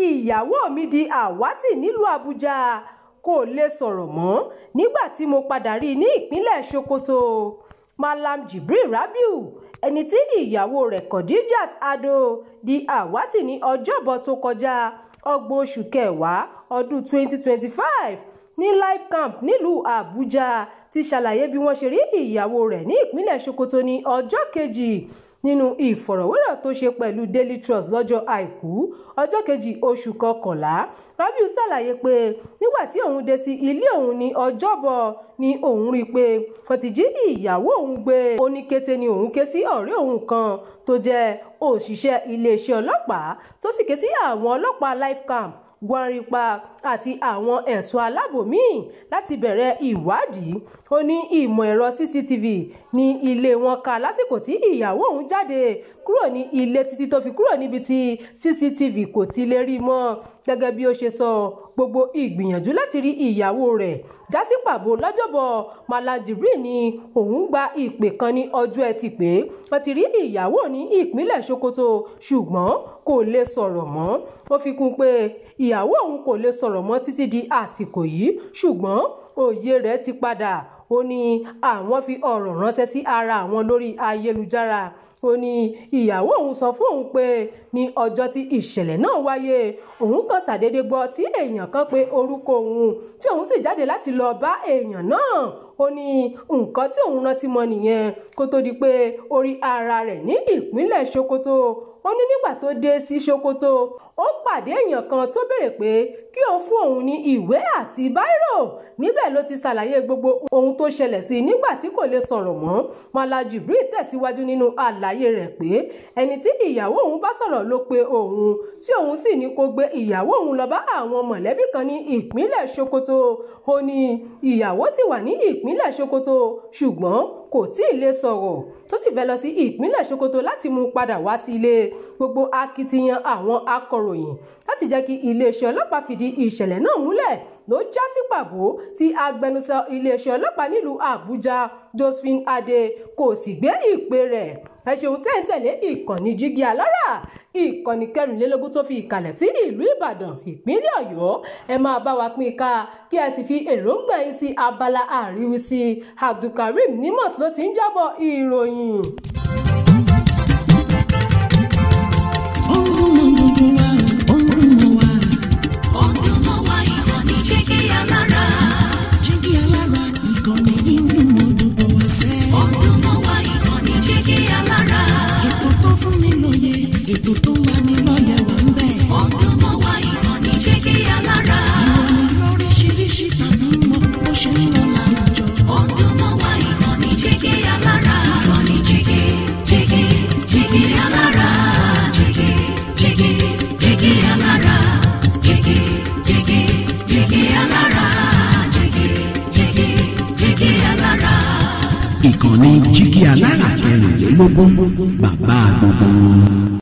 Ìyàwó mi di àwátì nílùú Àbújá, kò lè sọ̀rọ̀ mọ́ nígbà tí mo padà rí i ní ìpínlẹ̀ Sokoto. Mallam Jibril Rabiu, ẹni tí ìyàwó rẹ̀ Khadijat Ado di àwátì ní Ọjọ́bọ̀ tó kọjá, 30 oṣù kẹwàá ọdún 2025 ní Life Camp nílùú Àbújá, ti ṣàlàyé bí wọ́n ṣe rí ìyàwó rẹ̀ ní ìpínlẹ̀ Sokoto ní ọjọ́ kejì. Nínú ìfọ̀rọ̀wérọ̀ tó ṣe pẹ̀lú Daily Trust lọ́jọ́ Àìkú, ọjọ́ kejì oṣù kọkànlá, Rabiu ṣàlàyé pé nígbà tí òun dé sí ilé òun ní Ọjọ́bọ̀ ni òun rí i pé wọ́n ti jí ìyàwó òun gbé. Ó ní kété ni òun ké sí ọ̀rẹ́ òun kan tó jẹ́ òṣìṣẹ́ iléeṣẹ́ ọlọ́pàá, tó sì ké sí àwọn ọlọ́pàá Life Camp, Gwanripa àti àwọn ẹ̀ṣọ́ aláàbò míì láti bẹ̀rẹ̀ ìwádìí. Ó ní ìmọ̀ ẹ̀rọ CCTV ní ilé wọn ká lásìkò tí ìyàwó òun jáde kúrò ní ilé títí tó fi kúrò níbi tí CCTV kò ti lè rí mọ́. Gẹ́gẹ́ bí ó ṣe sọ, gbogbo ìgbìyànjú láti rí ìyàwó rẹ̀ já sí pàbó lọ́jọ́bọ̀. Mallam Jibril ní òun gba ìpè kan ní ọjọ́ Ẹtì pé wọ́n ti rí ìyàwó ní ìpínlẹ̀ Sokoto, ṣùgbọ́n kò lè sọ̀rọ̀ mọ́. Ó fi kún pé ìyàwó òun kò lè sọ̀rọ̀ mọ́ títí di àsìkò yìí, ṣùgbọ́n òye rẹ̀ ti padà. Ó ní àwọn fi ọ̀rọ̀ ránṣẹ́ sí ara àwọn lórí ayélujára. Ó ní ìyàwó òun sọ fún òun pé ní ọjọ́ tí ìṣẹ̀lẹ̀ náà wáyé, òun kàn ṣàdédé gbọ́ tí èèyàn kan pe orúkọ òun, tí òun sì jáde láti lọ bá èèyàn náà. Ó ní nǹkan tí òun rántí mọ́ nìyẹn kó tó di pé ó rí ara rẹ̀ ní ìpínlẹ̀ Sokoto. Ó ní nígbà tó dé sí Sokoto, ó pàdé èèyàn kan tó béèrè pé kí òun fún òun ní ìwé àti báírò. Níbẹ̀ ló ti ṣàlàyé gbogbo ohun tó ṣẹlẹ̀ sí i nígbà tí kò lè sọ̀rọ̀ mọ́. Mallam Jibril tẹ̀síwájú nínú àlàyé rẹ̀ pé ẹni tí ìyàwó òun bá sọ̀rọ̀ ló pe òun, tí òun sì ní kó gbé ìyàwó òun lọ bá àwọn mọ̀lẹ́bí kan ní ìpínlẹ̀ Sokoto. Ó ní ìyàwó sì wà ní ìpínlẹ̀ Sokoto, ṣùgbọ́n kò tí ì lè sọ̀rọ̀, tó sì fẹ́ lọ sí ìpínlẹ̀ Sokoto láti mú un padà wá sí ilé. Gbogbo akitiyan àwọn akọ̀ròyìn láti jẹ́ kí iléeṣẹ́ ọlọ́pàá fìdí ìṣẹ̀lẹ̀ náà múlẹ̀ ló já sí pàbó tí agbẹnusọ iléeṣẹ́ ọlọ́pàá nílùú Àbújá, Josephine Adé, kò sì gbé ìpè rẹ̀. Ẹ ṣeun tẹ́ ń tẹ̀lé ìkànnì Jígí Alára, ìkànnì 24 tó fi ìkàlẹ̀ sí ìlú Ìbàdàn, ìpínlẹ̀ Ọ̀yọ́. Ẹ máa bá wa pín ká kí ẹ sì fi èròǹgbà yín sí abala àríwísí. Abdulkareem Nimot ló ti ń jábọ̀ ìròyìn. Ó ń dún mọ́ gbogbo wa, ó ń dún mọ́ wa. Ó ń dún mọ́ wa, ìkànnì Jígí Alára. Jígí Alára, ìkànnì yìí ń dún mọ́ gbogbo wa sẹ́. Ó ń dún mọ́ wa, ìkànnì Jígí Alára. Ètò tó fún ni lóye, ètò tó ń lani lọ́yẹ̀ wà ń bẹ̀. Ó ń dún mọ́ wa, ìkànnì Jígí Alára. Ìròyìn lóríṣiríṣi tàbí mọ bó ṣe ń lọ láwùjọ. Ó ń dún mọ́ wa, ìkànnì Jígí Alára. Ìkànnì Jígí, Jígí, Jígí Alára. Jígí, Jígí, Jígí Alára. Jígí, Jígí, Jígí Alára. Jígí, Jígí, Jígí Alára. Ìkànnì Jígí Alára 24, bàbá gbogbo wọn.